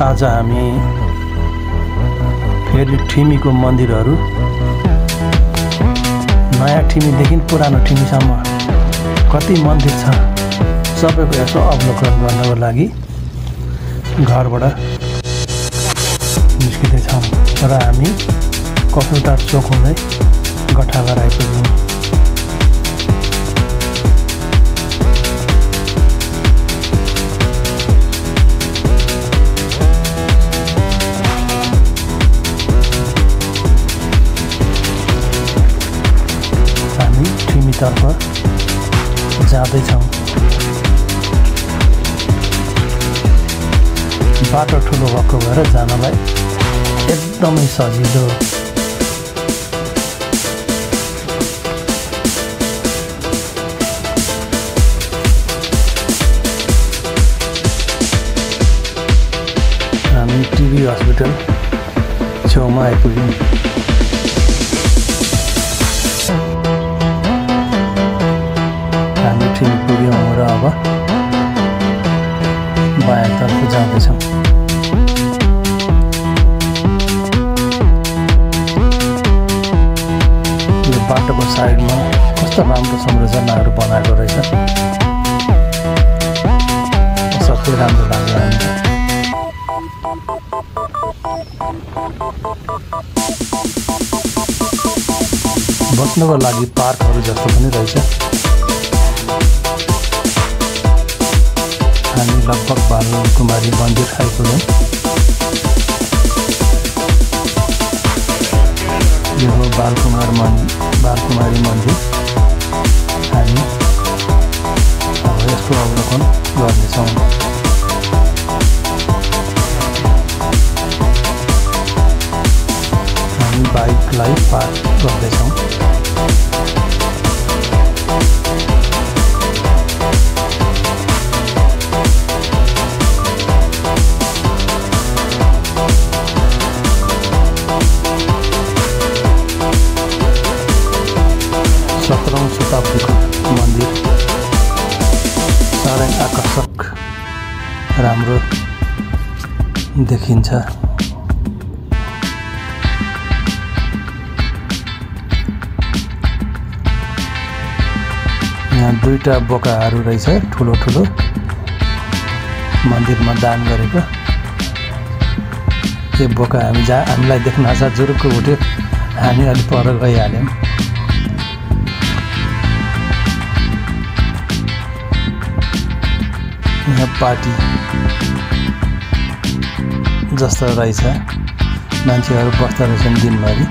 आज हामी फेरि ठिमीको मन्दिरहरू नयाँ ठिमीदेखि पुरानो ठिमीसम्म कति मन्दिर छ सबैको यसो अवलोकन गर्नको लागि घरबाट निस्किँदैछौँ र हामी कफुलटार चोक हुँदै गठागर आइपुग्यौँ। तर्फ जाँदैछौँ। बाटो ठुलो भएको भएर जानलाई एकदमै सजिलो। हामी टिबी हस्पिटल छेउमा आइपुग्यौँ। हामी ठिमी पुग्यौँ र अब बायाँतर्फ जाँदैछौँ। यो बाटोको साइडमा कस्तो राम्रो संरचनाहरू बनाएको रहेछ, सबै राम्रो लाग्यो हामीलाई। बस्नको लागि पार्कहरू जस्तो पनि रहेछ। हामी लगभग बालकुमारी मन्दिर आइपुग्यौँ। यो हो बालकुमारी मन्दिर। हामी अब यसको अवलोकन गर्नेछौँ। हामी बाइकलाई पार्क गर्दैछौँ। शताब्दीको मन्दिर साह्रै आकर्षक राम्रो देखिन्छ। यहाँ दुईटा बोकाहरू रहेछ ठुलो ठुलो मन्दिरमा दान गरेको। यो बोका हामीलाई देख्न आशा जुरुक्क उठ्यो। हामी अलि पर गइहाल्यौँ। यहाँ पार्टी जस्तो रहेछ, मान्छेहरू बस्दा रहेछन् दिनभरि।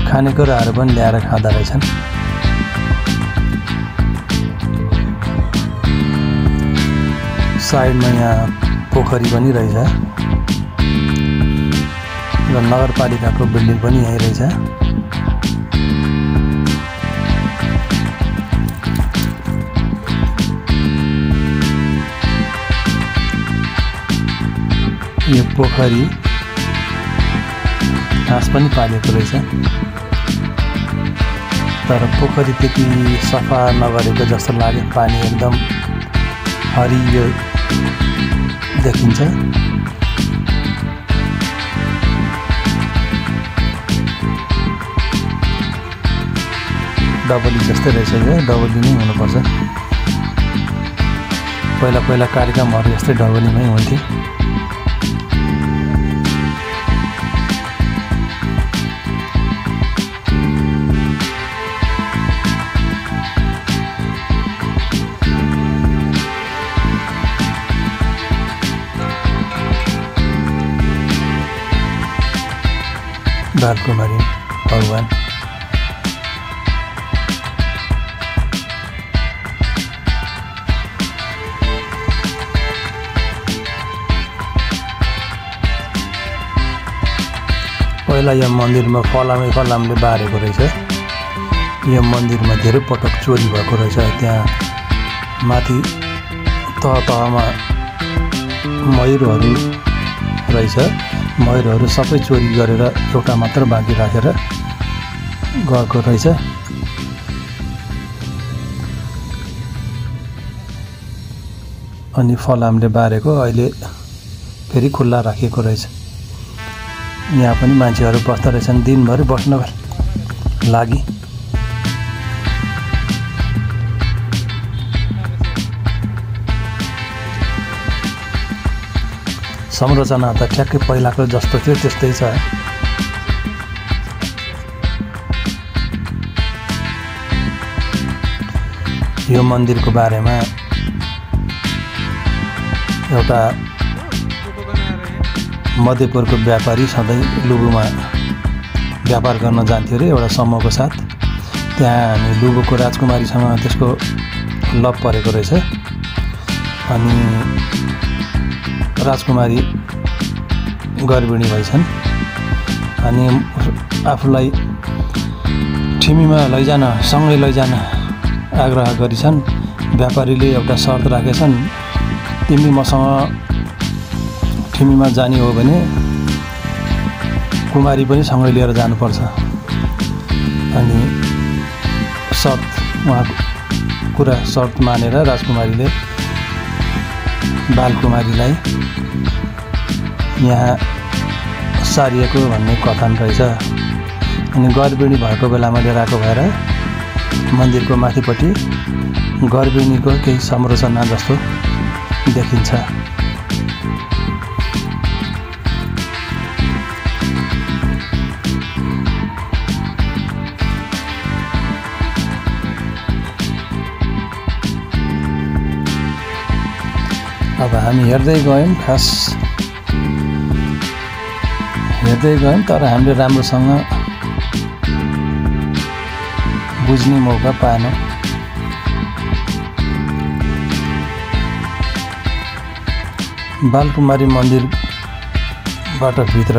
खानेकुराहरू पनि ल्याएर खाँदा रहेछन्। साइडमा यहाँ पोखरी पनि रहेछ र नगरपालिकाको बिल्डिङ पनि यहीँ रहेछ। यो पोखरी घाँस पनि पालेको रहेछ, तर पोखरी त्यति सफा नगरेको जस्तो लाग्यो। पानी एकदम हरियो देखिन्छ। डबली जस्तै रहेछ, यो डबली नै हुनुपर्छ। पहिला कार्यक्रमहरू यस्तै डबलीमै हुन्थ्यो। बालकुमारी भगवान पहिला यो मन्दिरमा फलामले बारेको रहेछ। यो मन्दिरमा धेरै पटक चोरी भएको रहेछ। त्यहाँ माथि तहमा मयूरहरू रहेछ। मयूरहरू सबै चोरी गरेर एउटा मात्र बाँकी राखेर गएको रहेछ। अनि फलामले बारेको अहिले फेरि खुल्ला राखिएको रहेछ। यहाँ पनि मान्छेहरू बस्दा रहेछन् दिनभरि बस्नको लागि। संरचना त ठ्याक्कै पहिलाको जस्तो थियो त्यस्तै छ। यो मन्दिरको बारेमा एउटा मध्यपुरको व्यापारी सधैँ लुबुमा व्यापार गर्न जान्थ्यो अरे एउटा समूहको साथ। त्यहाँ हामी लुबुको राजकुमारीसँग त्यसको लभ परेको रहेछ। अनि राजकुमारी गर्भिणी भइछन् अनि आफूलाई ठिमीमा लैजान सँगै लैजान आग्रह गरिछन्। व्यापारीले एउटा शर्त राखेछन्, तिमी मसँग ठिमीमा जाने हो भने कुमारी पनि सँगै लिएर जानुपर्छ। अनि उहाँको कुरा शर्त मानेर राजकुमारीले बालकुमारीलाई यहाँ सारिएको भन्ने कथन रहेछ। अनि गर्भिणी भएको बेलामा लिएर आएको भएर मन्दिरको माथिपट्टि गर्भिणीको केही संरचना जस्तो देखिन्छ। अब हामी हेर्दै गयौँ तर हामीले राम्रोसँग बुझ्ने मौका पाएनौँ। बालकुमारी मन्दिरबाट भित्र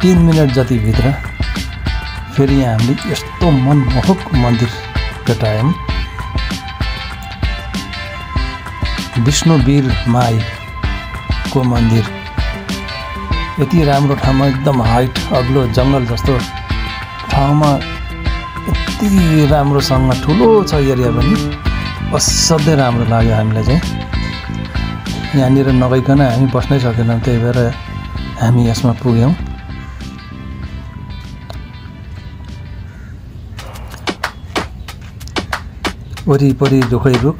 3 मिनट जति भित्र फेरि यहाँ हामीले यस्तो मनमोहक मन्दिर भेटायौँ। विष्णुवीर माईको मन्दिर यति राम्रो ठाउँमा एकदम हाइट अग्लो जङ्गल जस्तो ठाउँमा यति राम्रोसँग ठुलो छ एरिया पनि असाध्यै राम्रो लाग्यो हामीलाई चाहिँ। यहाँनिर नगइकन हामी बस्नै सकेनौँ, त्यही भएर हामी यसमा पुग्यौँ। वरिपरि रुखै रुख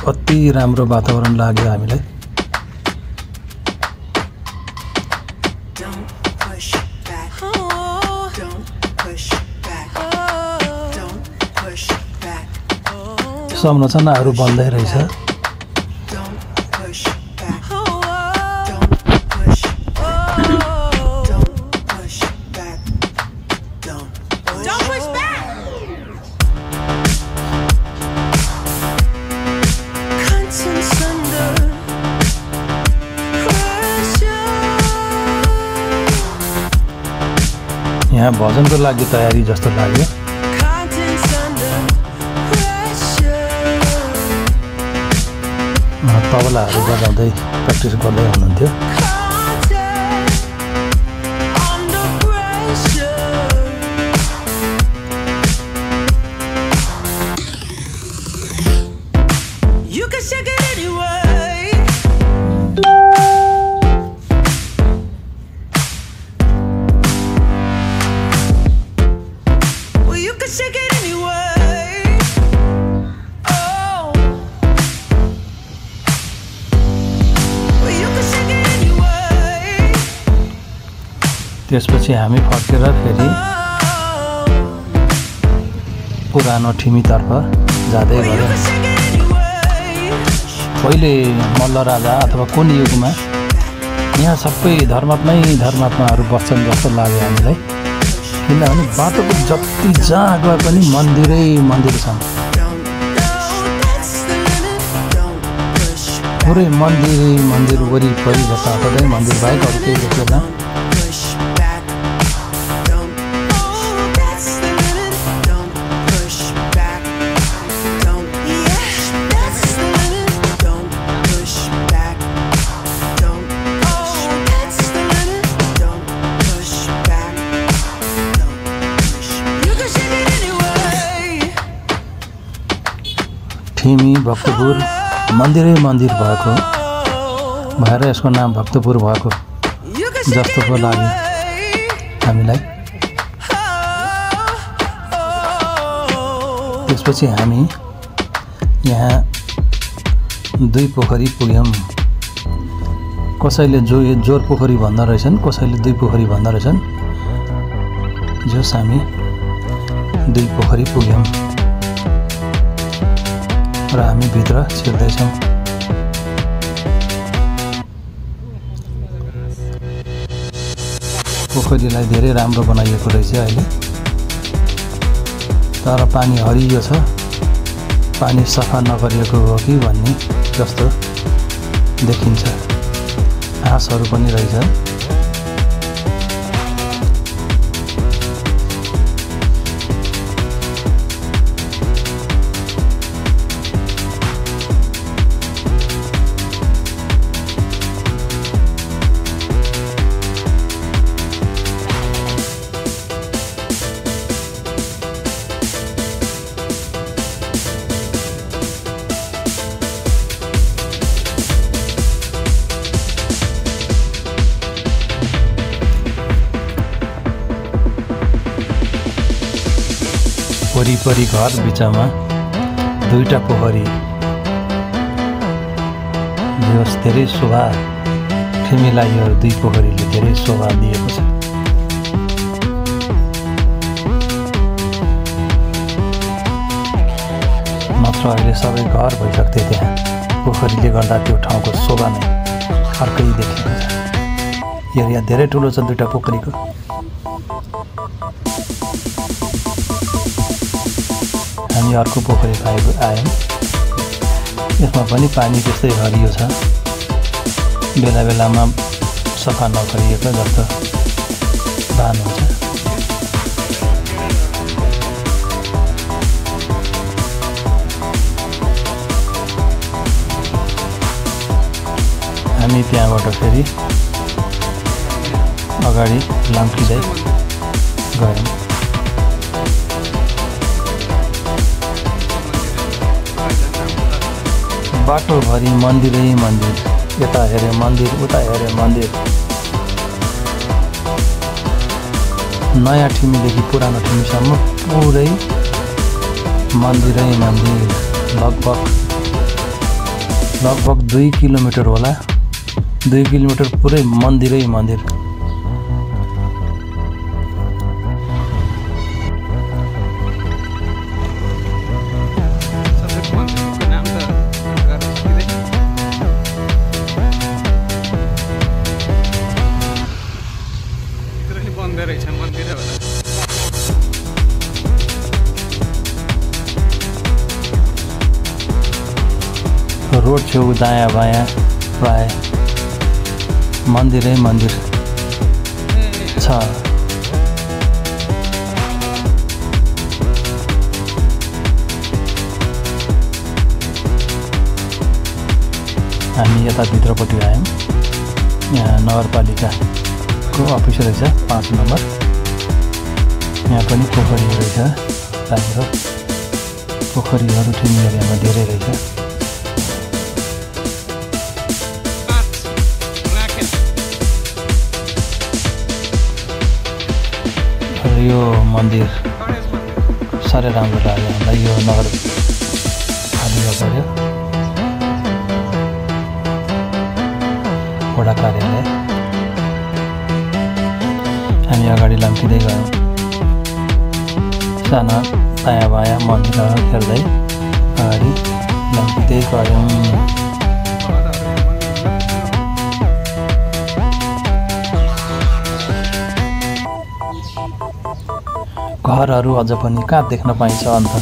अति राम्रो वातावरण लाग्यो हामीलाई। संरचनाहरू बन्दै रहेछ। यहाँ भजनको लागि तयारी जस्तो लाग्यो। तबलाहरू बजाउँदै प्र्याक्टिस गर्दै हुनुहुन्थ्यो। त्यसपछि हामी फर्केर फेरि पुरानो ठिमीतर्फ जाँदै गयौँ। पहिले मल्ल राजा अथवा कुन युगमा यहाँ सबै धर्मात्माहरू बस्छन् जस्तो लाग्यो हामीलाई। किनभने बाटोको जति जहाँ गए पनि मन्दिरै मन्दिर छन्। पुरै मन्दिर वरिपरि जताततै मन्दिर बाहेक अरू केही देख्दैन। ठिमी, भक्तपुर, मन्दिरै मन्दिर भएको भएर यसको नाम भक्तपुर भएको जस्तो पो लाग्यो हामीलाई। त्यसपछि हामी यहाँ 2 पोखरी पुग्यौँ। कसैले जोर पोखरी भन्दो रहेछन्, कसैले 2 पोखरी भन्दो रहेछन्। जस हामी 2 पोखरी पुग्यौँ र हामी भित्र छिर्दैछौँ। पोखरीलाई धेरै राम्रो बनाइएको रहेछ अहिले, तर पानी हरियो छ। पानी सफा नगरिएको हो कि भन्ने जस्तो देखिन्छ। हाँसहरू पनि रहेछ। वरिपरि घर बिचमा 2टा पोखरी, जस धेरै शोभा तिमीलाई यो 2 पोखरीले धेरै शोभा दिएको छ। नत्र अहिले सबै घर भइसक्थे। त्यहाँ पोखरीले गर्दा त्यो ठाउँको शोभा नै अर्कै देखिएको छ। एरिया धेरै ठुलो छ 2टा पोखरीको। हामी अर्को पोखरी आयौँ। यसमा पनि पानी त्यस्तै हरियो छ, बेला बेलामा सफा नगरिएको जस्तो भान हुन्छ। हामी त्यहाँबाट फेरि अगाडि लम्किँदै गयौँ। बाटोभरि मन्दिरै मन्दिर, यता हेरे मन्दिर, उता हेरे मन्दिर। नयाँ ठिमीदेखि पुरानो ठिमीसम्म पुरै मन्दिरै मन्दिर। लगभग 2 किलोमिटर होला। 2 किलोमिटर पुरै मन्दिरै मन्दिर। रोड छेउ दायाँ बायाँ प्राय मन्दिरै मन्दिर छ। हामी यता भित्रपट्टि आयौँ। यहाँ नगरपालिकाको अफिस रहेछ 5 नम्बर। यहाँ पनि पोखरी रहेछ राम्रो। पोखरीहरू ठिमी एरियामा धेरै रहेछ। यो मन्दिर साह्रै राम्रो लाग्यो हामीलाई। यो नगरपालिका पर्यो, वडा कार्यालय। हामी अगाडि लम्किँदै गयौँ। साना दायाँ बायाँ मन्दिरहरू हेर्दै अगाडि लम्किँदै गयौँ। घरहरू अझ पनि कहाँ देख्न पाइन्छ अन्त।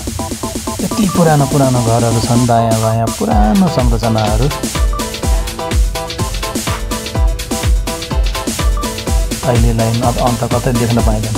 यति पुरानो घरहरू छन् दायाँ बायाँ, पुरानो संरचनाहरू। अहिलेलाई अब अन्त कतै देख्न पाइँदैन।